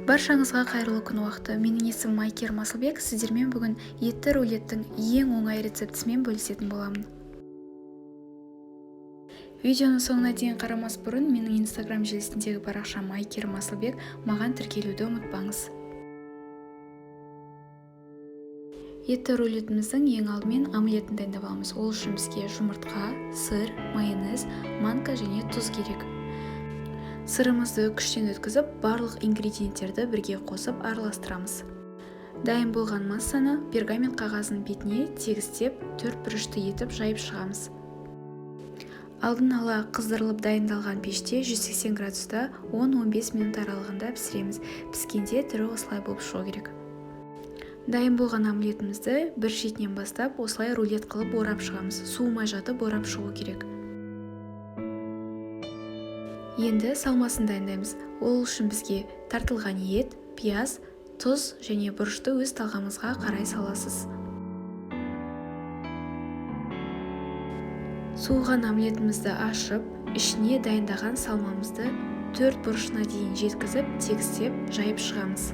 Баршаңызға қайырлы күн уақыты. Менің есімім Айкерім Асылбек. Сіздермен бүгін етті рулеттің ең оңай рецептісімен бөлісетін боламын. Видеоның соңына дейін қарамас бұрын менің Инстаграм желісіндегі парақшам Айкерім Асылбек, маған тіркелуді ұмытпаңыз. Етті рулетіміздің ең алдымен омлетін дайындап аламыз. Ол үшін бізге жұмыртқа, сыр, майонез, манка және тұз керек. Сырымызды күштен өткізіп, барлық ингредиенттерді бірге қосып араластырамыз. Дайын болған массаны пергамент қағазының бетіне тегістеп, төрт бұрышты етіп жайып шығамыз. Алдын ала қыздырылып дайындалған пеште 180 градуста 10-15 минут аралығында пісіреміз. Піскенде түрі осылай болып шығу керек. Дайын болған омлетімізді бір шетінен бастап осылай рулет қылып орап шығамыз. Суымай жатып орап шығу керек. Енді салмасын дайындаймыз. Ол үшін бізге тартылған ет, пияз, тұз және бұрышты өз талғамыңызға қарай саласыз. Суыған омлетімізді ашып, ішіне дайындаған салмамызды төрт бұрышына дейін жеткізіп, тегістеп жайып шығамыз.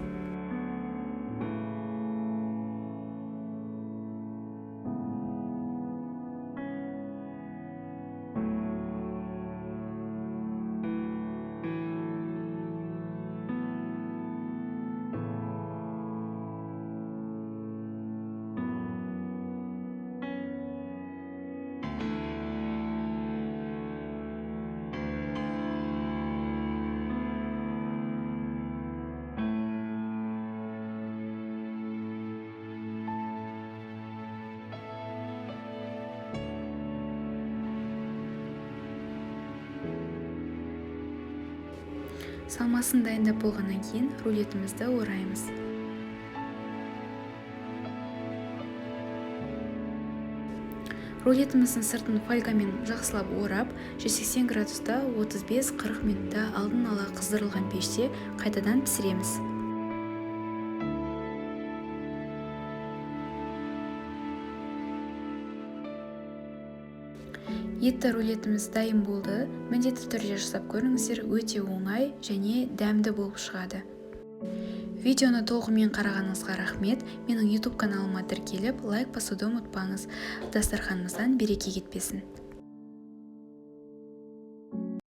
Салмасын дайындап болғаннан кейін рулетімізді ораймыз. Рулетіміздің сыртын фольгамен жақсылап орап, 180 градуста 35-40 минутта алдын ала қыздырылған пеште қайтадан пісіреміз. Етті рулетіміз дайын болды. Міндетті түрде жасап көріңіздер, өте оңай және дәмді болып шығады. Видеоны толығымен қарағаныңызға рахмет. Менің YouTube каналыма тіркеліп, лайк басуды ұмытпаңыз. Дастарханымыздан береке кетпесін.